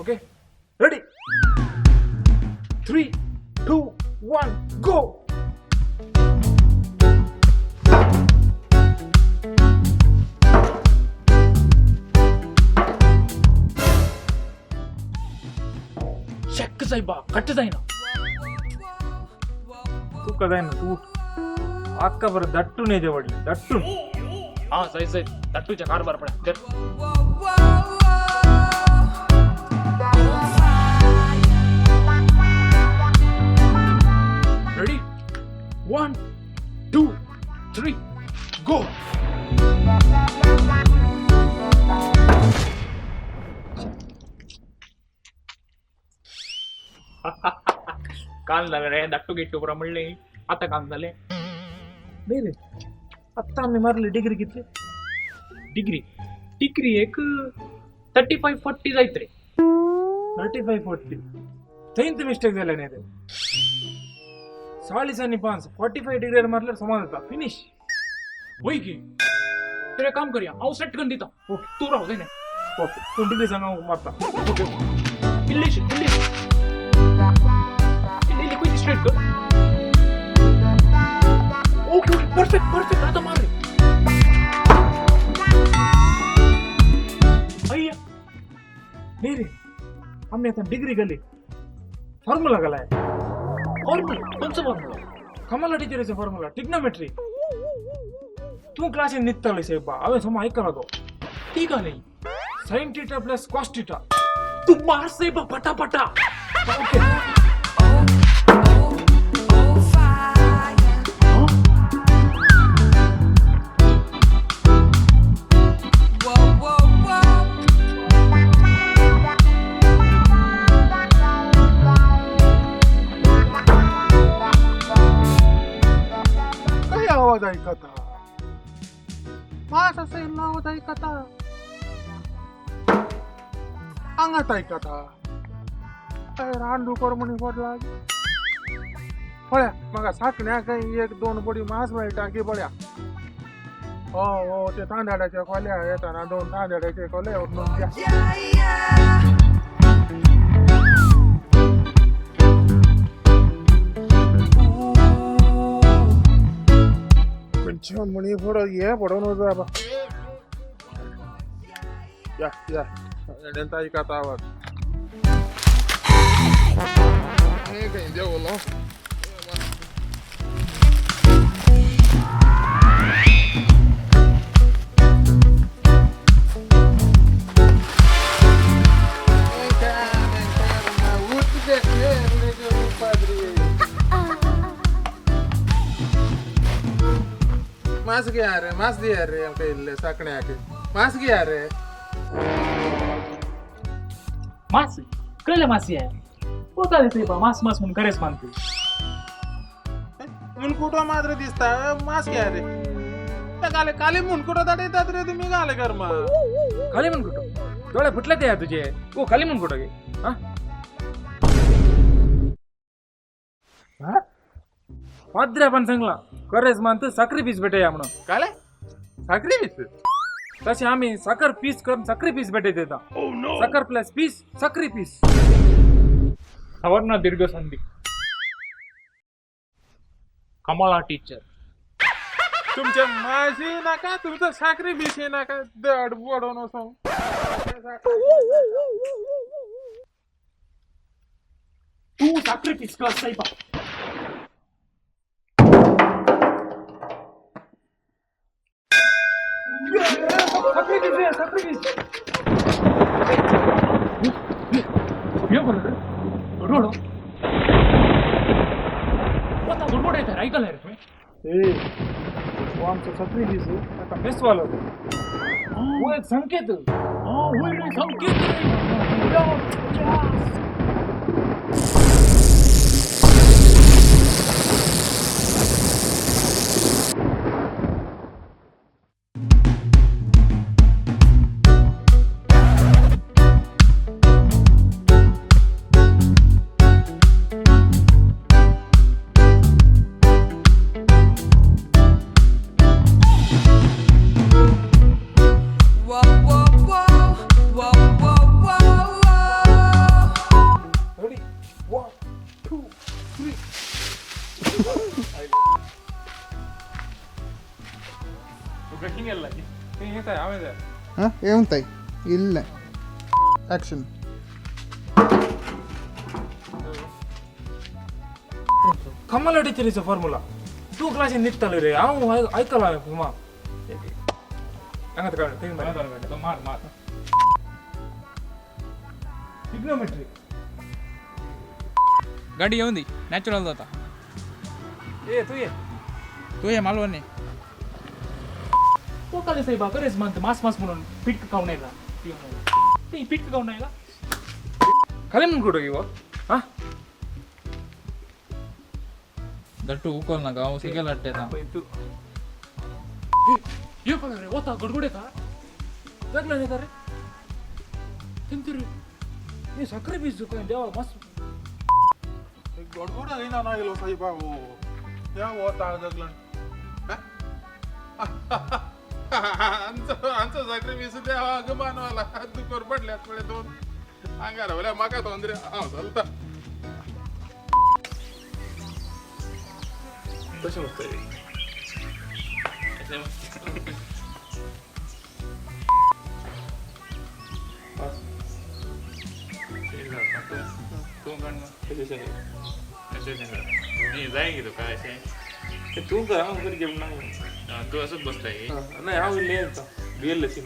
Okay, ready, 3 2 1 go. शक्य साहेबा, cut जायना. तुका जायना, तू आक्का बरं दट्टून येते वडले दट्टून. हा साहेब साहेब, दट्टूच्या कारभार पडा. रेडी, 1 2 3 गो. काल झालं रे दट्टू गिट्टू पुरा म्हणले, आता काम झाले. नाही रे, आत्ता आम्ही मारली डिग्री कितली? डिग्री डिग्री एक 35-40 जायत रे. 35-40 थंय मिस्टेक झाले नाही रे. 40 आणि 5 45 डिग्री मारल्यावर समान जाता, फिनिश. होय की? तर एक काम करूया, हांव सेट करून दिता, तूं राव जायना. ओके, तू डिग्री सांगा मारता. ओके, इल्लीशी इल्लीशी इल्ली इल्ली खंय स्ट्रेट कर. ओके ओके, परफेक्ट परफेक्ट, आतां मार रे. अय्या नाही रे, आम्ही आता डिग्री गेली, फॉर्म्युला गेलाय. फॉर्म्युला? खंयचो फॉर्म्युला? कमला टीचरीचो फॉर्म्युला, ट्रिग्नोमेट्री. तू क्लासीन न्हिदतालो साहेब, हांवें सम आयकला तो. ती घालय. Sine theta plus cos theta. तूं मार सायबा पटापटा. ओके. काही आवाज ऐकता, मास असा इल्लो आवाज ऐकता, आंगात ऐकता. काय रानडुकर म्हणी पडला पळ्या म्हाका साकण्या काही एक दोन बडी मास मेळटा की पळया. हो हो, ते तांदळाचे कोले येताना दोन तांदळाचे कोले व्हरून घ्या. खंयचे म्हणी पडत हे पडोवन वचा बाबा. या या, एणेन ऐकता आवाज. हे खंय देंवलो. मास घ्या रे, मास दिया रे आमकां इल्ले साकण्याक, मास घ्या रे. मास कळलं, मासी आहे पोता सायबा, मास मास म्हणून खरेच मानते. मुनकुटो मात्र दिसता, मास घ्या रे. काले काले मुनकुटो दाडयतात रे तुमी घाले कर्मा. खाली म्हण कुठं डोळे फुटले ते तुझे, ओ खाली म्हण कुठं गे. हा पाद्र्या पण सांगला खरेच मानत साखरी पीस भेटया म्हणून. काले साकरी बीस? तसे आम्ही साखर पीस करून साखरी पीस भेटत येता. साखर प्लस पीस साखरी पीस. सवर्ण दीर्घ संधी कमला टीचर. तुमच्या माशी नाका, तुमचं साखरी बीस नाका, दड बडोन वचों. तू साखरी पीस कर सायबा. साखरी पीस रे, साखरी पीस. हे बरं रे, रोड आता गुडगुड येते ऐकलं रे तुम्ही? ए, हो आमचं साखरी पीस आता मेसवालो हो एक संकेत. हा होय रे, संकेत रे. या, या. Whoa, whoa, whoa, whoa, whoa, whoa, whoa. तुका गेला येता हांवें. हां येवन ताई इल्लें ॲक्शन. कमला टिचरीचो फॉर्मुला तूं क्लासीन न्हिदतालो रे. हांव आयकलां हांवें मा हांगात काड थंय मार मार मार. ट्रिग्नोमेट्री. गाडी येवन दी, नॅचरल जाता. ए तूं ये. तूं ये मालवणी. पोकाले साहेबा बरेच म्हणता मास मास म्हणून पीठ खाऊन येयला ते पीठ खाऊन येयला. खाली म्हूण कुठं हो हा. गट्टू उखल नाका, हांव सिकेल हाडटा. पळय तूं ये पळय रे वता गडगड येता जगल्यान येता रे तेंतू रे हे साखरे बीज काय देवा मस्त. गडगड येयना ना गेलो साहेबा हो ह्या वता जगलन. आमचं आमचं साखरे वीस द्यावा अगं मानवाला दुकोर पडल्यात पळय दोन हांगा रावल्या म्हाका तोंदरे हांव चलता. तशें मस्त. तूं कोण अशें जाय की तुका अशें? तूं कर, हांव कर जेवण ना. तूं असोच बसता की? नाही, हांव इल्लें येता बियल्लें सीन.